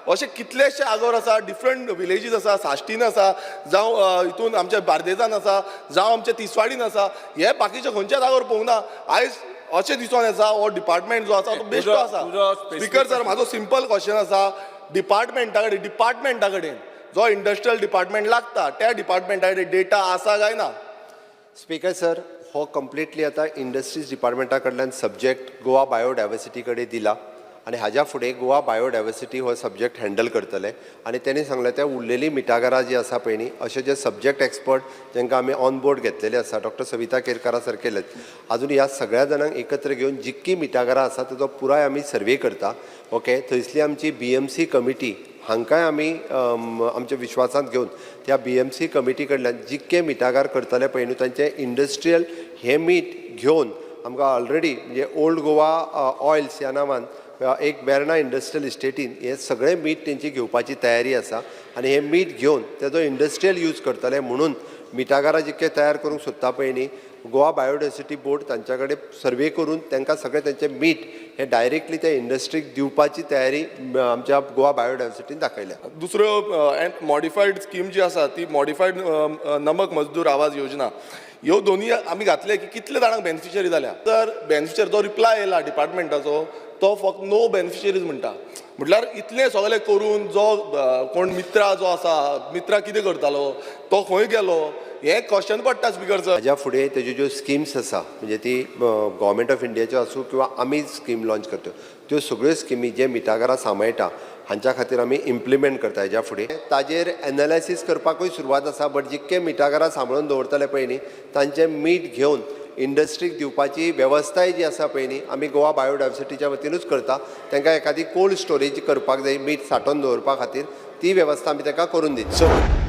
अशे कितलेशे आगोर आसा, डिफरंट विलेजीस आसा, साश्टीन आसा, जावं हितून आमच्या बार्देजान आसा, जावं आमच्या तिसवाडीन आसा. हे बाकीचे खंयच्याच जाग्यार पळोवंक ना. आयज अशें दिसोन येता, हो डिपार्टमेंट जो आसा तो बेश्टो आसा. तुजो specific speaker sir, म्हाजो सिंपल क्वेश्चन आसा, डिपार्टमेंटा कडेन जो इंडस्ट्रियल डिपार्टमेंट लागता, त्या डिपार्टमेंटा कडेन डेटा आसा काय ना? स्पीकर सर, हो कंप्लिटली आतां इंडस्ट्रीज डिपार्टमेंटा कडल्यान सब्जेक्ट गोवा बायोडायवर्सिटी कडेन दिला आनी हाज्या फुडें गोवा बायोडायवर्सिटी हो सब्जेक्ट हँडल करतले. आनी तेणी सांगलें, त्या उरलेलीं मिठागरां जी आसा पळय न्ही, अशे जे सब्जेक्ट एक्सपर्ट जेंकां आमी ऑन बोर्ड घेतलेले आसा, डॉक्टर सविता केरकारा सारकेलेच, अजून ह्या सगळ्या जाणांक एकत्र घेवन जितकीं मिठागरां आसा तेजो पुराय आमी सर्वे करता. ओके, थंयसली आमची बीएमसी कमिटी हांकांय आमी आमच्या विश्वासांत घेवन त्या बीएमसी कमिटी कडल्यान जितके मिठागर करतले पळय न्हू, तांचे इंडस्ट्रियल हे मीठ घेवन आमकां ऑलरेडी म्हणजे ओल्ड गोवा ऑयल्स ह्या नांवान एक वेर्णा इंडस्ट्रियल इस्टेटीन हे सगळें मीठ तेंची घेवपाची तयारी आसा. आनी हें मीठ घेवन तेजो इंडस्ट्रियल यूज करतले. म्हणून मिठागरां जितके तयार करूंक सोदता पळय न्ही, गोवा बायोडायवर्सिटी बोर्ड तांच्या कडेन सर्वे करून तांकां सगळें तेंचें मीठ हें डायरेक्टली त्या इंडस्ट्रीक दिवपाची तयारी आमच्या गोवा बायोडायवर्सिटीन दाखयल्या. दुसऱ्यो मॉडिफायड स्कीम जी आसा, ती मॉडिफायड नमक मजदूर आवाज योजना, ह्यो दोनूय आमी घातले की कितले जाणांक बेनिफिशरी जाल्या? तर बेनिफिशरी जो रिप्लाय येयला डिपार्टमेंटाचो, तो फक्त नो बेनिफिशरीज म्हणटा. म्हटल्यार इतलें सगळें करून जो कोण मित्रा जो आसा, मित्रा कितें करतालो, तो खंय गेलो, हें क्वेश्चन पडटा, स्पीकर सर. हाज्या फुडें तेज्यो ज्यो स्किम्स आसा, म्हणजे ती गव्हर्मेंट ऑफ इंडियाच्यो आसूं किंवा आमी स्कीम लॉंच करता, त्यो सगळ्यो स्किमी जे मिठागरां सांबाळटा हांच्या खातीर आमी इम्प्लिमेंट करता. हेज्या फुडें ताजेर एनालायसीस करपाकूय सुरवात आसा. बट जितके मिठागरां सांबाळून दवरतले पळय न्ही, तांचें मीठ घेवन इंडस्ट्रीक दिवपाची वेवस्थाय जी आसा पळय न्ही, आमी गोवा बायोडायवर्सिटीच्या वतीनूच करता. तांकां एखादी कोल्ड स्टोरेज करपाक जाय मीठ सांठोवन दवरपा खातीर, ती वेवस्था आमी तांकां करून दितले.